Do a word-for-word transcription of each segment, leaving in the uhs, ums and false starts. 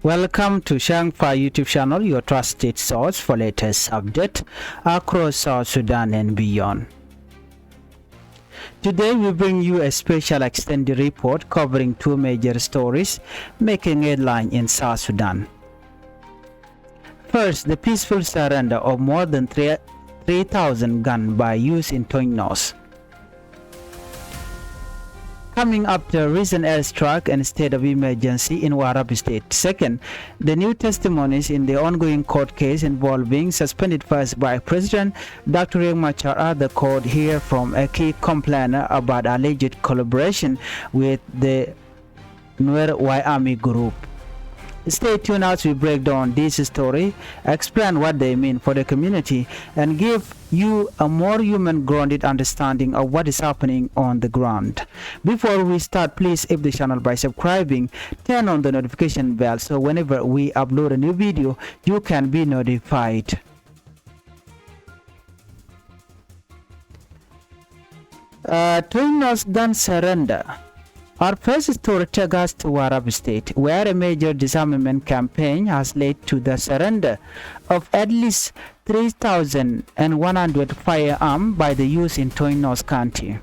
Welcome to Shang Fa YouTube channel, your trusted source for latest update across South Sudan and beyond. Today we bring you a special extended report covering two major stories making headline in South Sudan. First, the peaceful surrender of more than three, three thousand gun by youths in Tony North. Coming after recent airstrike and state of emergency in Warrap State. Second, the new testimonies in the ongoing court case involving suspended First Vice President Doctor Riek Machar at the court hear from a key complainer about alleged collaboration with the Nuer White Army group. Stay tuned as we break down this story, explain what they mean for the community, and give you a more human grounded understanding of what is happening on the ground. Before we start, please help the channel by subscribing, turn on the notification bell so whenever we upload a new video, you can be notified. Uh, Tony North gun surrender. Our first story takes us to Warrap State, where a major disarmament campaign has led to the surrender of at least three thousand one hundred firearms by the youth in Tony North County.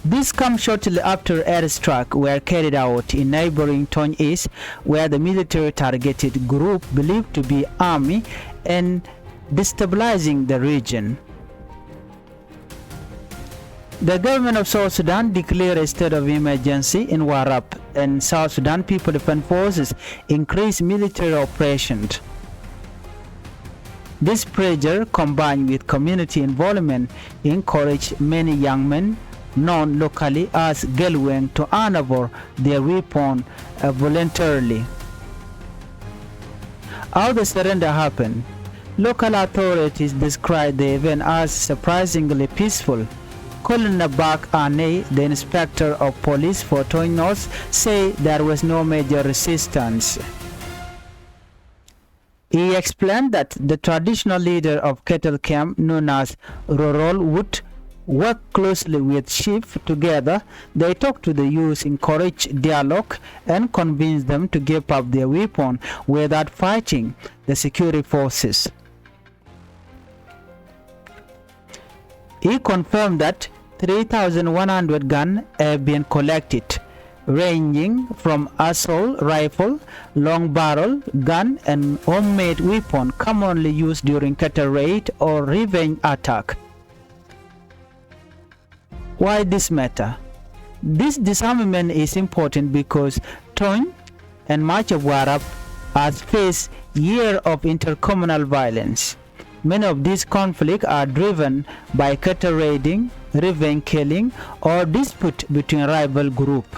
This comes shortly after airstrikes were carried out in neighboring Tony East, where the military targeted group believed to be army and destabilizing the region. The government of South Sudan declared a state of emergency in Warrap, and South Sudan People Defense Forces increased military operations. This pressure, combined with community involvement, encouraged many young men, known locally as Gelweng, to hand over their weapon, uh, voluntarily. How the surrender happened. Local authorities described the event as surprisingly peaceful. Colonel Bak Anei, the inspector of police for Tony North, said there was no major resistance. He explained that the traditional leader of Kettle Camp, known as Rorol Wood, worked closely with chief. Together, they talked to the youth, encouraged dialogue, and convinced them to give up their weapon without fighting the security forces. He confirmed that three thousand one hundred guns have been collected, ranging from assault rifle, long barrel gun, and homemade weapon commonly used during cattle raid or revenge attack. Why this matter? This disarmament is important because Tony and much of Warrap has faced years of intercommunal violence. Many of these conflicts are driven by cattle raiding, revenge killing, or dispute between rival groups.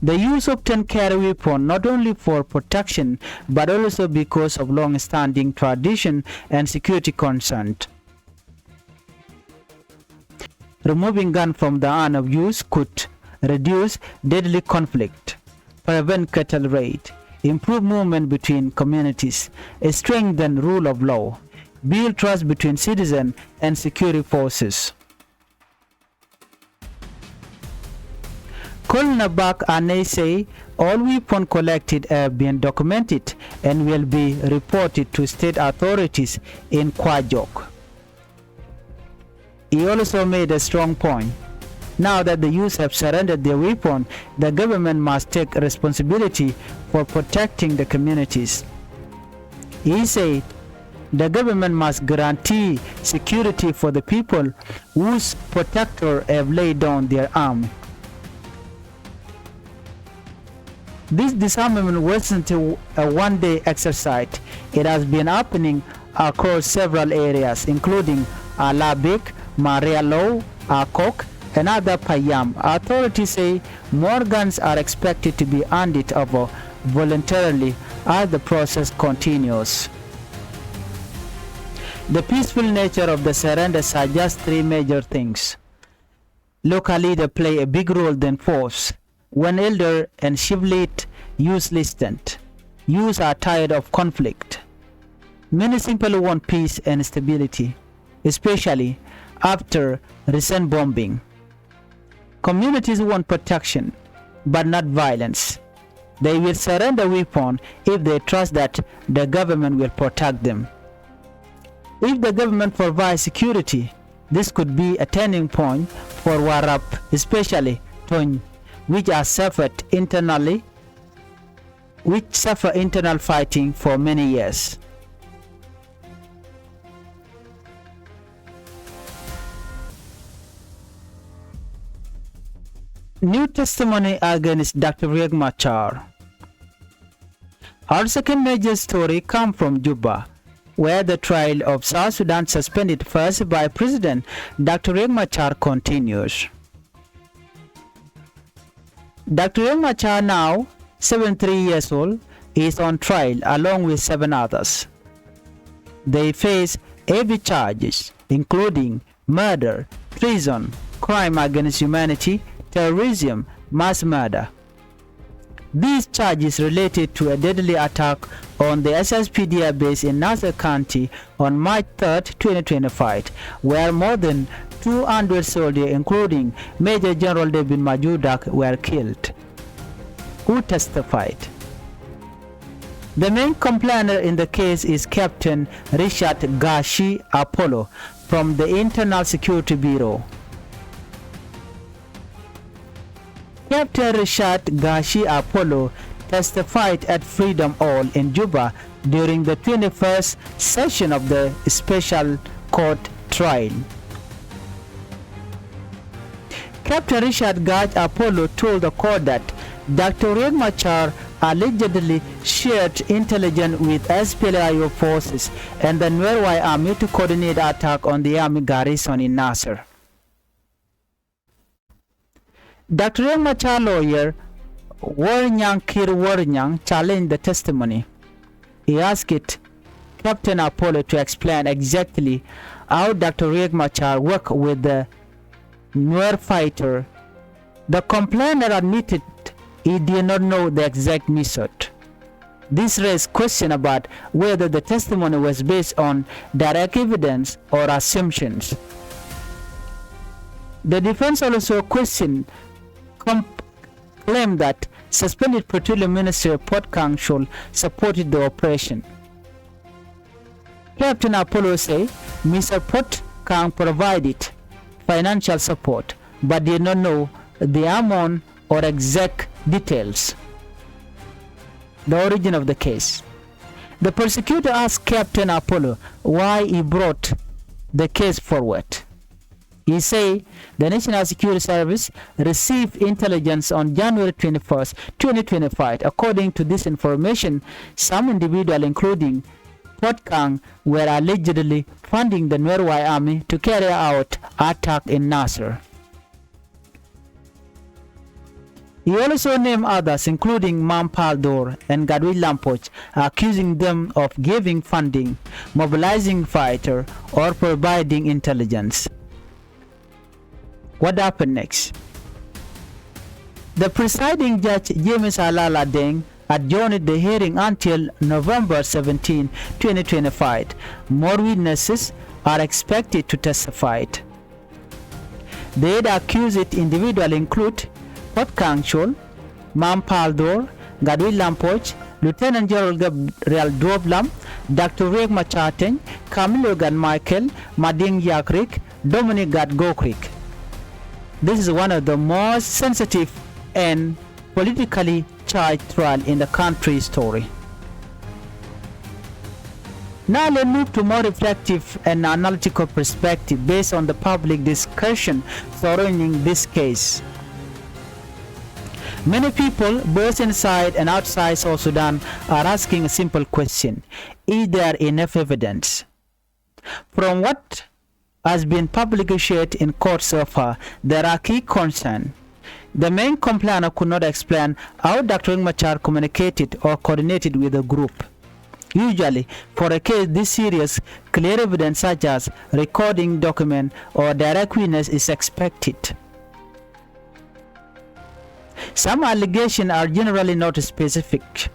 The youth often carry weapons not only for protection but also because of long-standing tradition and security concerns. Removing guns from the hands of youth could reduce deadly conflict, prevent cattle raid, improve movement between communities, strengthen rule of law, build trust between citizens and security forces. Colonel Bak Anei say all weapons collected have been documented and will be reported to state authorities in Kwajok. He also made a strong point. Now that the youth have surrendered their weapon, the government must take responsibility for protecting the communities. He said the government must guarantee security for the people whose protector have laid down their arm. This disarmament wasn't a, a one-day exercise. It has been happening across several areas, including Alabik, Marialo, Akok, and other Payam. Authorities say more guns are expected to be handed over voluntarily as the process continues. The peaceful nature of the surrender suggests three major things. Local leaders play a big role than force. When elder and chief lead, youth listened. Youth are tired of conflict. Many simply want peace and stability, especially after recent bombing. Communities want protection, but not violence. They will surrender weapon if they trust that the government will protect them. If the government provides security, this could be a turning point for Warrap, especially Tony, which has suffered internally, which suffer internal fighting for many years. New testimony against Doctor Riek Machar. Our second major story come from Juba, where the trial of South Sudan suspended first by President Doctor Riek Machar continues. Doctor Riek Machar, now seventy-three years old, is on trial along with seven others. They face heavy charges, including murder, treason, crime against humanity, terrorism, mass murder. These charges related to a deadly attack on the S S P D F base in Nasir County on March third, twenty twenty-five, where more than two hundred soldiers, including Major General David Majur Dak, were killed. Who testified? The main complainant in the case is Captain Richard Gashi Apollo from the Internal Security Bureau. Captain Richard Gashi Apollo testified at Freedom Hall in Juba during the twenty-first session of the special court trial. Captain Richard Gashi Apollo told the court that Doctor Riek Machar allegedly shared intelligence with S P L A I O forces and the Nuer White Army to coordinate attack on the army garrison in Nasir. Doctor Riek Machar lawyer, Warnyang Kir Warnyang, challenged the testimony. He asked Captain Apollo to explain exactly how Doctor Riek Machar worked with the Nuer fighter. The complainant admitted he did not know the exact method. This raised question about whether the testimony was based on direct evidence or assumptions. The defense also questioned, com-, claimed that suspended Petroleum Minister Puot Kang Chol supported the operation. Captain Apollo said Mister Puot Kang provided financial support but did not know the amount or exact details. The origin of the case. The prosecutor asked Captain Apollo why he brought the case forward. He said the National Security Service received intelligence on January twenty-first, twenty twenty-five. According to this information, some individual, including Puot Kang, were allegedly funding the Nuer White Army to carry out attack in Nasir. He also named others, including Mam Pal Dor and Gatwech Lam Puoch, accusing them of giving funding, mobilizing fighter, or providing intelligence. What happened next? The presiding judge, James Alala Deng, adjourned the hearing until November seventeenth, twenty twenty-five. More witnesses are expected to testify. The eight accused individual include Puot Kang Chol, Mam Pal Dor, Gatwech Lam Puoch, Lieutenant General Gabriel Duop Lam, Doctor Riek Machar Teny, Camilo Gat Michael, Mading Yak Riek, Dominic Gat Gok Riek. This is one of the most sensitive and politically charged trial in the country history. Now let's move to more reflective and analytical perspective based on the public discussion surrounding this case. Many people, both inside and outside South Sudan, are asking a simple question: is there enough evidence? From what has been publicly shared in court so far, there are key concerns. The main complainant could not explain how Doctor Riek Machar communicated or coordinated with the group. Usually, for a case this serious, clear evidence such as recording document or direct witness is expected. Some allegations are generally not specific,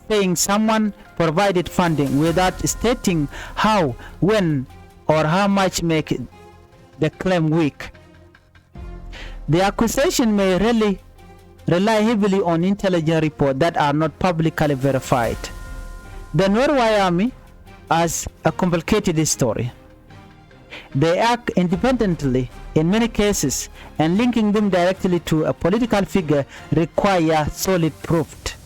saying someone provided funding without stating how, when, or how much make the claim weak. The accusation may really rely heavily on intelligence reports that are not publicly verified. The Nuer White Army has a complicated history. They act independently in many cases, and linking them directly to a political figure require solid proof.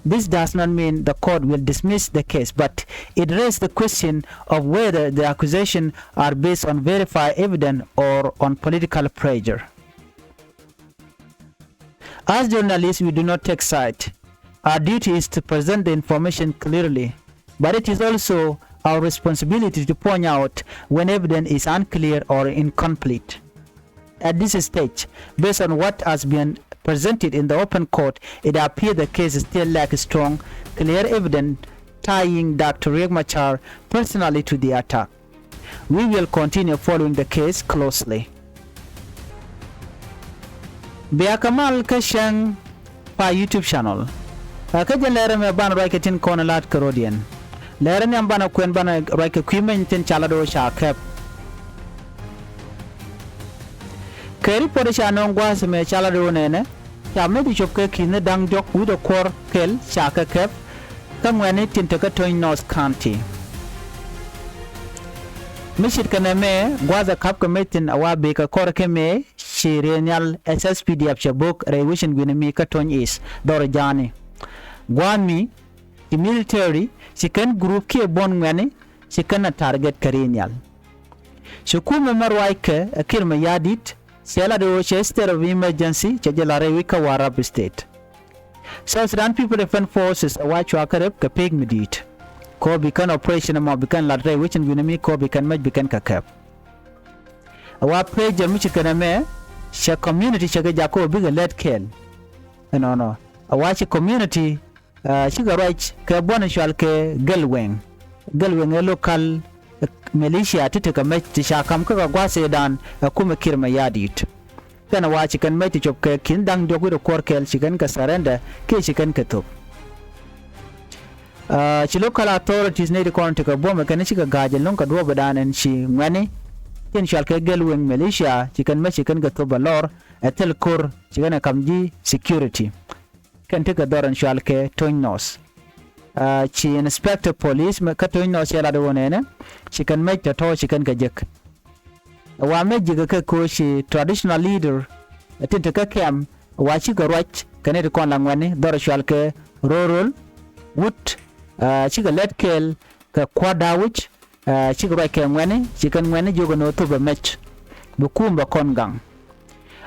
This does not mean the court will dismiss the case, but it raises the question of whether the accusations are based on verified evidence or on political pressure. As journalists, we do not take side. Our duty is to present the information clearly, but it is also our responsibility to point out when evidence is unclear or incomplete. At this stage, based on what has been presented in the open court, it appears the case still lacks strong, clear evidence tying Doctor Riek Machar personally to the attack. We will continue following the case closely. Bia kɛ mal kä cäŋ pa YouTube channel. Ɛ kä jɛ lɛrɛ mɛ banɛ ruac kɛ tin kɔn la̱t kɛ rɔ̱diɛn. Lɛrɛ ni am banɛ kuɛn banɛ ruac kɛ kui̱ meny tin ca lat ɣöö ca kɛp. Kɛ ripot ca nɔŋ gua̱a̱th mɛ ca lat ɣöö nɛnɛ ca meth cop kɛ ki̱n ni da̱ŋ diɔ̱k wi̱cdɛ kuɔr kɛl ca kɛ kɛp. Kä ŋuɛ̈tni tin te kä Tonj North County. Mi ce̱tkɛ nɛmɛ gua̱a̱th ɛ ka̱pkɛ mec thi̱n a wa bëë kɛ kɔr kɛ mëë ci riee nhial S S P D F cɛ bo̱k rɛy wecin gui̱ni mi kä Tonj East dhɔr ja̱a̱ni. Gua̱a̱th mi ci military ci kɛn group kiɛ buɔ̱n ŋuɛ̈tni ci kɛn a target kɛ riee nhial. Ci kumɛ mɛ ruackɛ ɛ Kiir Mayardit cɛ lat ɣöö cɛ state of emergency cɛ jɛ la̱t rɛy wi̱c kä Warrap State. South Sudan People Defense Forces ɛ wa cua kä rep kɛ pek mi di̱i̱t. Kɔ bi kɛn operation ɛmɔ bi kɛn lat rɛy wecin gui̱ni mi kɔ bi kɛn mec bi kɛn kɛ kɛp. Ɛ wa pek jɛ mi ci kɛn ɛmɛ cɛ community cɛ kɛ jak kɔ bikɛ lɛt kɛɛl. Ɛnɔnɔ ɛ wa ci community cikɛ ruac kɛ buɔ̱n cual kɛ Gɛl Wɛŋ. Gɛl Wɛŋ ɛ local militia ti tekɛ mec ti ca ka̱m kä kɛ gua̱a̱th ëëdan ɛ kumɛ Kiir Mayardit. Kɛn ɛ wa ci kɛn mec ti cop kɛ ki̱n da̱ŋ diɔ̱k wi̱cdɛ kuɔr kɛl ci kɛn kɛ surrender kiɛ ci kɛn kɛ thop. Ci local authorities nɛy ti kɔn tekɛ buɔ̱mɛ kɛn cikɛ ga̱a̱c ɛlɔ̱ŋ kɛ duɔ̱ɔ̱pdan ɛn ci ŋuɛ̈tni tin cual kɛ Gɛl Wɛŋ militia ci kɛn mec ci kɛn kɛ thop ɛ lɔr ɛ thil ko̱r ci kɛn ɛ ka̱m ji̱ security. Kɛn tekɛ dhɔr ɛn cual kɛ Tonj North. Ci inspector police kä Tonj North cɛ lat ɣöö nɛnɛ ci kɛn mec tɔ̱tɔ̱ ci kɛn kɛ jek. Ɛ wa mec jek kɛ ko̱ ci traditional leader ɛ tin te kä kɛm ɛ wa cikɛ ruac kɛ nɛy ti kɔn la ŋuɛ̈tni dhɔr ɛ cual kɛ Rorol Wut. Cikɛ lɛt kɛɛl kɛ kua̱r da̱wec. Cikɛ ruac kɛ ŋuɛ̈tni ci kɛn ŋuɛ̈tni jiök ɛn ɣöö thop ɛ mec bi kum bɛ kɔn gaŋ.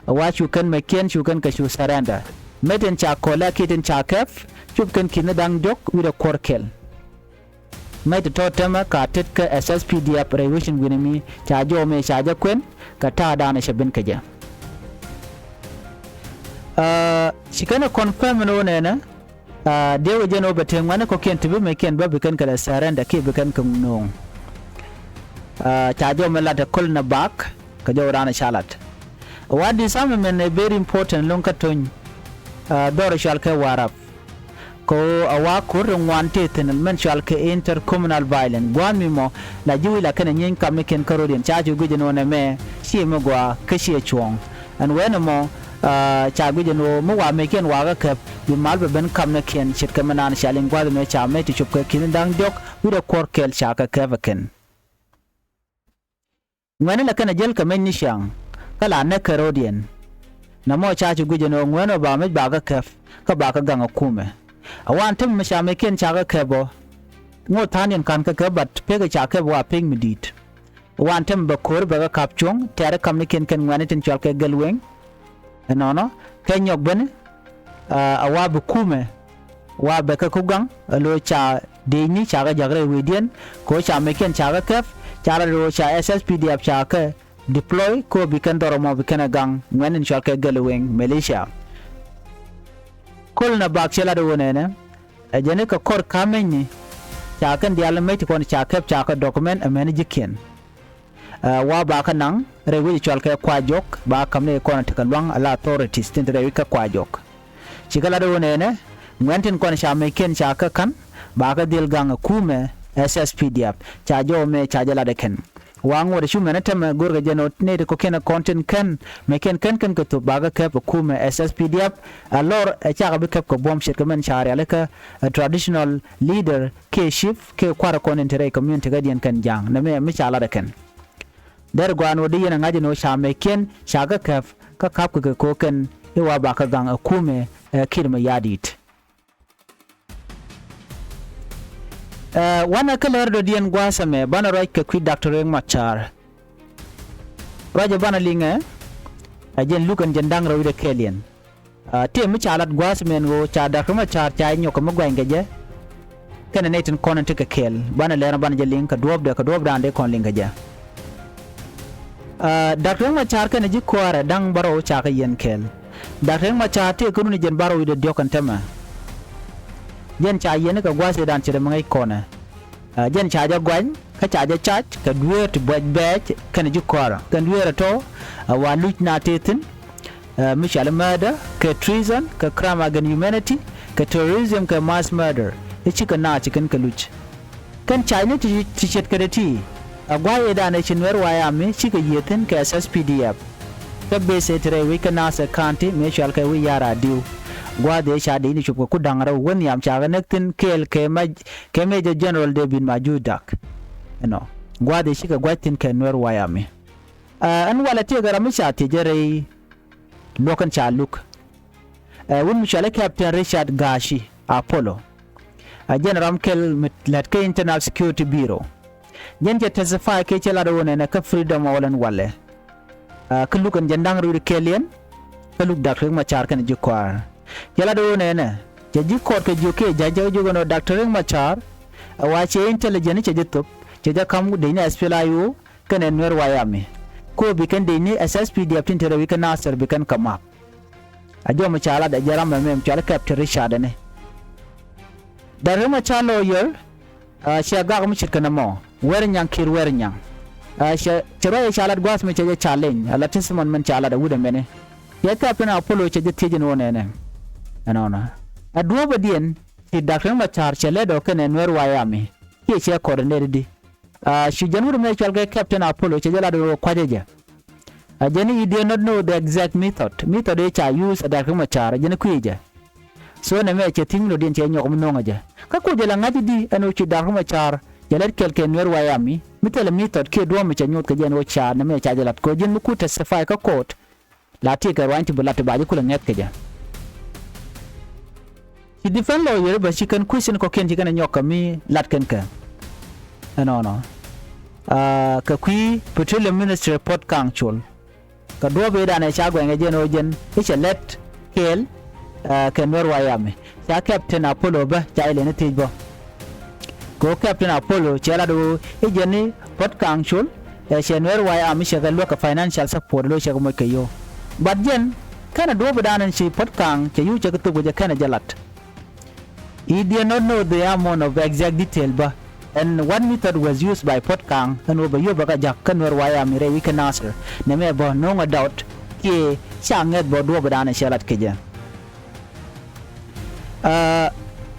Ɛ wa cu kɛn mɛckiɛn cu kɛn kɛ cu surrender. Mec tin ca kɔlɛ kiɛ tin ca kɛp cop kɛn ki̱n ni da̱ŋ diɔ̱k wi̱cdɛ kuɔr kɛl. Mec ti tɔ̱ tɛmɛ ka tet kä S S P D F rɛy wecin gui̱ni mi ca jɔw mëë ca jɛ kuɛn kɛ ta̱a̱dan cɛ ben kɛ jɛ. Ci kɛn ɛ confirm ɛn ɣöö nɛnɛ diɛw jɛn ɣöö bɛ te ŋuɛ̈tni kɔ̱kiɛn ti bi meckiɛn bä bi kɛn kɛ lɛ surrender kiɛ bi kɛn kɛ no̱o̱ŋ. Ca jɔw mɛ lat ɛ köl nɛ bak kɛ jɔw raan ca lat. Wa disarmament ɛ very important lo̱ŋ kä Tonj dhɔr cual kɛ Warrap. Kɛ ɣöö a wa ko̱r ti ŋuan tëë thi̱n mɛn cual kɛ intercommunal violence gua̱a̱th mi mɔ la ji̱ wi̱c la kɛn ɛ nyieeny kamnikiɛn kä ro̱diɛn ca cu guic ɛn ɣöö nɛmɛ ciɛ mi gɔaa kä ciɛ cuɔ̱ɔ̱ŋ. Ɛn wee nɛmɔ ca guic ɛn ɣöö mi wa meckiɛn wakä kɛp bi mal bɛ ben kamnikiɛn ce̱tkɛ mi naan ca liŋ gua̱a̱th ɛmɛ ca mec ti cop kɛ ki̱n da̱ŋ diɔ̱k wi̱cdɛ kuɔr kɛl ca kɛ kɛp ɛ kɛn. Ŋuɛ̈tni la kɛn a jäl kɛ mec ni ciaŋ kä la näk kɛ ro̱diɛn. Nɛmɔ ca ci guic ɛn ɣöö ŋuɛ̈tni ba mec ba kä kɛp kä ba kä gaŋ ɛ kumɛ. A wan tɛmɛ mi ca meckiɛn ca kä kɛp ɔ ŋot tha̱a̱ŋdiɛn ka̱n kä kɛp bat pekɛ ca kɛp wa pek mi di̱i̱t. Wan tɛmɛ bɛ ko̱ri bɛ kä kap cuɔ̱ŋ tɛ̈ri kamnikiɛn kɛn ŋuɛ̈tni tin cual kɛ Gɛl Wɛŋ. Ɛnɔnɔ kɛ nyɔk ben a wa bi kumɛ wa bɛ kɛ ku gaŋ a lo̱ ca dëëcni ca kɛ jak rɛy wecdiɛn. Kɛ ɣöö ca meckiɛn ca kɛ kɛp ca rɔ ri ɣöö ca S S P D F ca kɛ deploy kɛ ɣöö bi kɛn dhɔr ɛmɔ bi kɛn ɛ gaŋ ŋuɛ̈tni cual kɛ Gɛl Wɛŋ militia. Köl nɛ bak cɛ lat ɣöö nɛnɛ ɛ jɛn i̱ kɛ kɔr ka̱mecni ca kɛn diaal mec ti kɔn ca kɛp ca kɛ document ɛmɛn ji̱kiɛn. Wa ba kä naŋ rɛy wec cual kɛ Kuajok ba ka̱m ni kɔn tekɛ lua̱ŋ ala authorities tin te rɛy wec kä Kuajok. Cikɛ lat ɣöö nɛnɛ ŋuɛ̈tni tin kɔn ca meckiɛn ca kä ka̱n ba kä dhil gaŋ ɛ kumɛ S S P D F ca jɔw mɛ ca jɛ lat ɛ kɛn. Waŋ wä dee cu mɛn ɛ tämɛ go̱rkɛ jɛn ɣöö nɛy ti kɔ̱kiɛn ɛ kɔn tin kän mɛ kiɛn kän kɛn kɛ thop bakɛ käp ɛ kumɛ ɛ S S P D F. Ɛ lɔr ɛ cakɛ bi käp kɛ buɔ̱m ce̱tkɛ mɛn ca rialikä ɛ traditional leader kiɛ chief kiɛ kua̱r ɛ kɔn in te rɛy community kädiɛn kɛn ja̱a̱ŋ nɛmɛ mi ca lat ɛ kɛn. Dɛr gua̱a̱n wä dee yɛn ɛ ŋa̱c ɛn ɣöö ca mɛ kiɛn ca kä käp kä ka̱pkɛ kɛ ko̱o̱k kɛn i̱ wa bakä gaŋ ɛ kumɛ ɛ Kiir Mayardit. Ɛ wanɛ kä lɛr dɔ̱diɛn gua̱a̱th ɛmɛ banɛ ruac kɛ kui̱ Doctor Riek Machar. Ruacɛ banɛ liŋɛ ɛ jɛn luk ɛn jɛn da̱ŋ rɛw wi̱cdɛ kɛɛliɛn. Ɛ tëë mi ca lat gua̱a̱th ɛmɛ ɛn ɣöö ca Doctor Riek Machar ca nyɔk kɛ mi gua̱ny kɛ jɛ. Kɛnɛ nɛy tin kɔn in tekɛ kɛɛl banɛ lɛr banɛ jɛ liŋ kɛ duɔ̱ɔ̱pdɛ kɛ duɔ̱ɔ̱pdan dee kɔn liŋ kɛ jɛ. Ɛ Doctor Riek Machar kɛnɛ ji̱ kɔaarɛ da̱ŋ bärɔw ca kɛ yiɛn kɛɛl. Doctor Riek Machar tëë kä run jɛn bärɔw wi̱cdɛ diɔ̱k ɛn täämɛ. Jɛn ca yiɛn kɛ gua̱a̱th ëëdan ce̱t ɛmɛ ŋäc kɔnɛ. Ɛ jɛn ca jɛ gua̱ny kä ca jɛ cac kɛ dueer ti buɔc bɛɛc kɛnɛ ji̱ kɔaarɛ kɛn dueer ɛ tɔ̱ ɛ wa luc na tëë thi̱n. Ɛ mi cɔal i̱ murder kɛ treason kɛ crime against humanity kɛ terrorism kɛ mass murder i̱ cikɛ naath ci kɛn kɛ luc. Kɛn ca̱cni ti ce̱tkädɛ ti ɛ gua̱a̱th ëëdan ëë ci Nuɛr White Army cikɛ yiëë thi̱n kɛ S S P D F. Kä base ëë te rɛy wec kä Nasir County mëë cɔalkɛ wi̱i̱ ya̱r a diw. Gua̱a̱th ëë ca dee ni cop kɛ ku da̱ŋ rɛw wä nhiam ca kɛ näk thi̱n kɛɛl kɛ mɛ kɛ Major General David Majur Dak. Ɛnɔ gua̱a̱th ëë cikɛ gua̱c thi̱n kɛ Nuɛr White Army. Ɛ ɛn walɛ tiɛɛkɛ ram mi ca thiec ɛ rɛy luɔ̱k ɛn ca luk. Ɛ wut mi cɔal i̱ Captain Richard Gashi Apollo. Ɛ jɛn ram kɛl mi lät kä Internal Security Bureau. Jɛn cɛ testify kɛ cɛ lat ɣöö nɛnɛ kä Freedom Hall ɛn walɛ. Ɛ kä luk ɛn jɛn da̱ŋ rɛw wi̱cdɛ kɛɛliɛn kä luk Doctor Riek Machar kɛnɛ ji̱ kɔaar. Cɛ lat ɣöö nɛnɛ cɛ ji̱ kɔɔt kɛ jiök kiɛ ja̱c jɛ kä jiök ɛn ɣöö Doctor Riek Machar ɛ wa cɛ intelligence cɛ ji̱ thop cɛ jɛ ka̱m dec ni S P L I O kɛnɛ Nuɛr White Army. Kɛ ɣöö bi kɛn dec ni S S P D F tin te rɛw wi̱c kä Nasir bi kɛn kɛ mak. A jɔm ca lat ɛ jɛ ram ɛmɛ mi cɔal i̱ Captain Richard ɛni. Doctor Riek Machar lawyer, ɛ cɛ gak mi ce̱tkɛ nɛmɔ Wernyaŋ Kiir Wernyaŋ. Ɛ cɛ cɛ ruac ɛ ca lat gua̱a̱th mi cɛ jɛ challenge a la testimony min ca lat ɛ wut ɛmɛni. Cɛ Captain Apollo cɛ jɛ thiec ɛn ɣöö nɛnɛ. Ɛnɔnɔ ɛ duɔ̱ɔ̱pä diɛn ci Doctor Riek Machar cɛ lɛ dɔ̱k kɛnɛ Nuɛr White Army kiɛ cɛ coordinate di. Ɛ cu jɛn wut ɛmɛ cɔal kɛ Captain Apollo cɛ jɛ lat ɣöö kua̱cä jɛ. Ɛ jɛn i̱ you do not know the exact method method ëë ca use ɛ Doctor Riek Machar ɛ jɛn i̱ kui̱ jɛ. So nɛmɛ cɛ thi̱n lotdiɛn cɛ nyɔk mi no̱o̱ŋ ɛ jɛ kä kuc jɛ la ŋa̱c i̱di ɛn ɣöö ci Doctor Riek Machar jɛ lät kɛl kɛ Nuɛr White Army mi thilɛ method kiɛ duɔ̱ɔ̱p mi cɛ nyoth kɛ jɛ ɛn ɣöö ca nɛmɛ ca jɛ lat kɛ ɣöö jɛn mi ku testify kä court. La tiɛɛkɛ ruany ti bi lat ti ba ji̱ kulɛ ŋɛ̈th kɛ jɛ. Ci defense lawyer bä ci kɛn question kɔ̱kiɛn ci kɛn ɛ nyɔk kɛ mi lat kɛn kɛ ɛnɔnɔ. Aa kɛ kui̱ Petroleum Ministry Port Council kɛ duɔ̱ɔ̱p ëëdan ɛ ca guɛŋɛ jɛn ɣöö jɛn i̱ cɛ lɛt kɛɛl. Aa kɛ Nuɛr White Army ca Captain Apollo bä ca ilɛni thiec bä. Kɛ ɣöö Captain Apollo cɛ lat ɣöö i̱ jɛn i̱ Port Council ɛ cɛ Nuɛr White Army cɛ kɛ luäk kɛ financial support lo̱c cɛ kɛ moc kɛ yio̱w. But jɛn kɛnɛ duɔ̱ɔ̱pidan ɛn ci Port Kang cɛ yio̱w cɛ kɛ thop kɛ jɛ kɛnɛ jɛ lat. He did not know the amount of exact detail bä ɛn what method was used by Port Kang ɛn ɣöö bɛ yio̱w bɛ kɛ ja̱k kä Nuɛr White Army rɛy wi̱c kä Nasir nɛmɛ bä no̱o̱ŋ ɛ doubt kiɛ ca ŋɛth bä duɔ̱ɔ̱pidan ɛ cɛ lat kɛ jɛ. Aa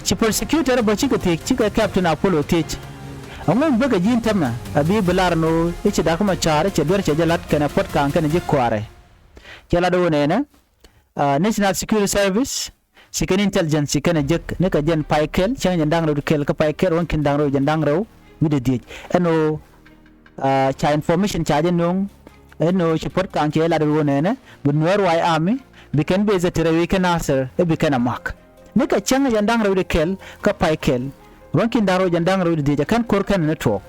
ci prosecutor bä cikɛ thiec cikɛ Captain Apollo thiec. Ɛŋu mi bäkɛ ji̱n tämɛ a bi bi lar ɛn ɣöö i̱ ci Doctor Machar i̱ cɛ duer cɛ jɛ la̱t kɛnɛ Port Kang kɛnɛ ji̱ kɔaarɛ. Cɛ lat ɣöö nɛnɛ aa National Security Service ci kɛn intelligence ci kɛn ɛ jek ni kɛ jɛn pay kɛl cäŋ jɛn da̱ŋ rɛw di kɛl kä pay kɛl ruɔ̱n ki̱n da̱ŋ rɛw jɛn da̱ŋ rɛw wi̱cdɛ dhiec ɛn ɣöö aa ca information ca jɛ nööŋ. Ɛn ɣöö ci Port Kang cɛ lat ɣöö nɛnɛ bi Nuɛr White Army bi kɛn base ɛ ti rɛy wi̱c kä Nasir i̱ bi kɛn ɛ mak. Ni kɛ cäŋ jɛn da̱ŋ rɛw di kɛl kä pay kɛl ruɔ̱n ki̱n da̱ŋ rɛw jɛn da̱ŋ rɛw di dhiec ɛ kɛn ko̱r kɛn ni tuɔɔk.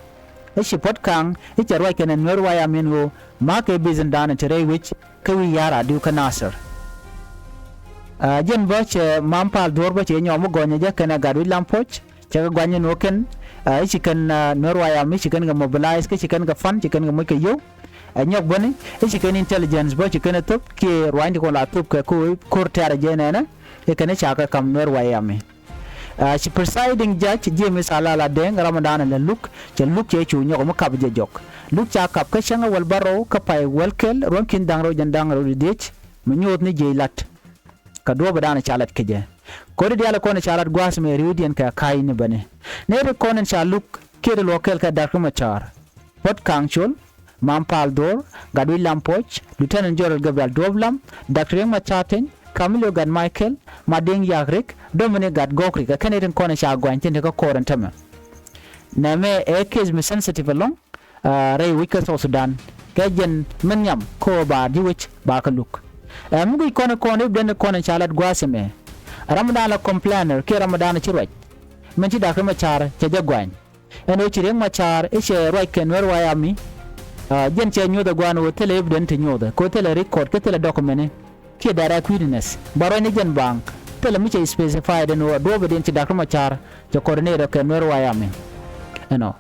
I̱ ci Port Kang i̱ cɛ ruac kɛn ɛ Nuɛr White Army ɛn ɣöö makɛ base in da̱a̱n ɛ ti rɛy wi̱c kä wi̱i̱ ya̱r a diw kä Nasir. Aa jɛn bä cɛ Mam Pal Dhuɔ̱r bä cɛ nyɔm mi gɔ̱nyɛ jɛ kɛnɛ Gatwec Lam Puɔ̱c. Cɛ kɛ guany ni wä kɛn aa i̱ ci kɛn aa Nuɛr White Army i̱ ci kɛn kɛ mobilize kä ci kɛn kɛ fund ci kɛn kɛ moc kɛ yio̱w. Ɛ nyɔk bäni i̱ ci kɛn intelligence bä ci kɛn ɛ thop kiɛ ruany ti kɔn la thop kɛ ko̱r tɛ̈rɛ jɛ nɛnɛ. I̱ kɛn i̱ ca kɛ ka̱m Nuɛr White Army. Aa ci presiding judge James Alala Deng Ramadan la luk cɛ luk cɛ cu nyɔk mi kap jɛ jɔk. Luk ca kap kä cäŋ ɛ wäl bärɔw kä pay wäl kɛl ruɔ̱n ki̱n da̱ŋ rɛw jɛn da̱ŋ rɛw di dhiec mi nyoth ni jiɛc la̱t. Kɛ duɔ̱ɔ̱pidan ca lat kecɛ. Ko̱ri diaal kɔn ca lat gua̱a̱th mëë ri̱wdiɛn kɛ ka̱a̱cni bäni. Nɛy ti kɔn in ca luk kiɛ ti luɔ̱k kɛl kɛ Doctor Machar. Puɔt Kaŋ Col, Mam Pal Dhor, Gatwec Lam Puɔc, Lieutenant General Gabriel Duɔp Lam, Doctor Riek Machar Teny, Camilio Gatmichael, Madiŋ Yak Riek, Dominic Gatgok Riek, ɛ kɛn ɛ tin kɔn ɛ ca guany tin te kä kɔr ɛn tämɛ. Nɛmɛ ɛ case mi sensitive ɛlɔ̱ŋ, ah, rɛy wec kä South Sudan. Kɛ jɛn mi nhiam kä ɣöö ba ji̱ wec ba kɛ luk. Ɛ mi guic kɔn ɛ kɔn ɛ bi den ɛ kɔn ɛ ca lat gua̱a̱th ɛmɛ. Ram mi daan la complainer kiɛ ram mi daan ɛ ci ruac. Min ci Dak Riek Machar cɛ jɛ guany. Ɛn ɣöö ci Riek Machar i̱ cɛ ruac kɛ Nuer White Army. Ah, jɛn cɛ nyuɔ̱th ɛ gua̱a̱n ɣöö thilɛ evidence ti nyuɔ̱thɛ, kɛ ɣöö thilɛ record, kä thilɛ document, kiɛ direct witness. Ba ruac ni jɛn baaŋ, thilɛ mi cɛ specified ɛn ɣöö duɔ̱ɔ̱pɛ diɛn ci Dak Riek Machar cɛ coordinate kɛ Nuer White Army. Ɛnɔ.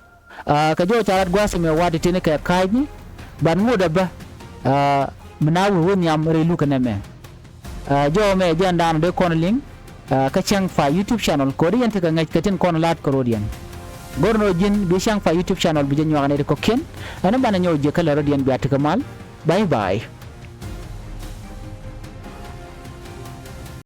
Ah, kɛ jɔw ca lat gua̱a̱th ɛmɛ wa̱a̱ ti tini kɛ ka̱a̱cni, but ŋot ɛ bä, ah, mi na wee wä nhiam rɛy luk ɛn ɛmɛ. Ah, jɔw mɛ jɛn daanɔ dee kɔn liŋ, ah, kä Cäŋ Pay YouTube channel, kɛ ɣöö di yɛn tekɛ ŋäc kɛ tin kɔn la̱t kɛ rɔ̱diɛn. Go̱r ni ɣöö ji̱n bi Cäŋ Pay YouTube channel bi jɛ nyuak nɛy ti kɔ̱kiɛn, ɛn banɛ nyɔw jiäk kä lɛ rɔ̱diɛn, bia tekɛ mal. Bye bye.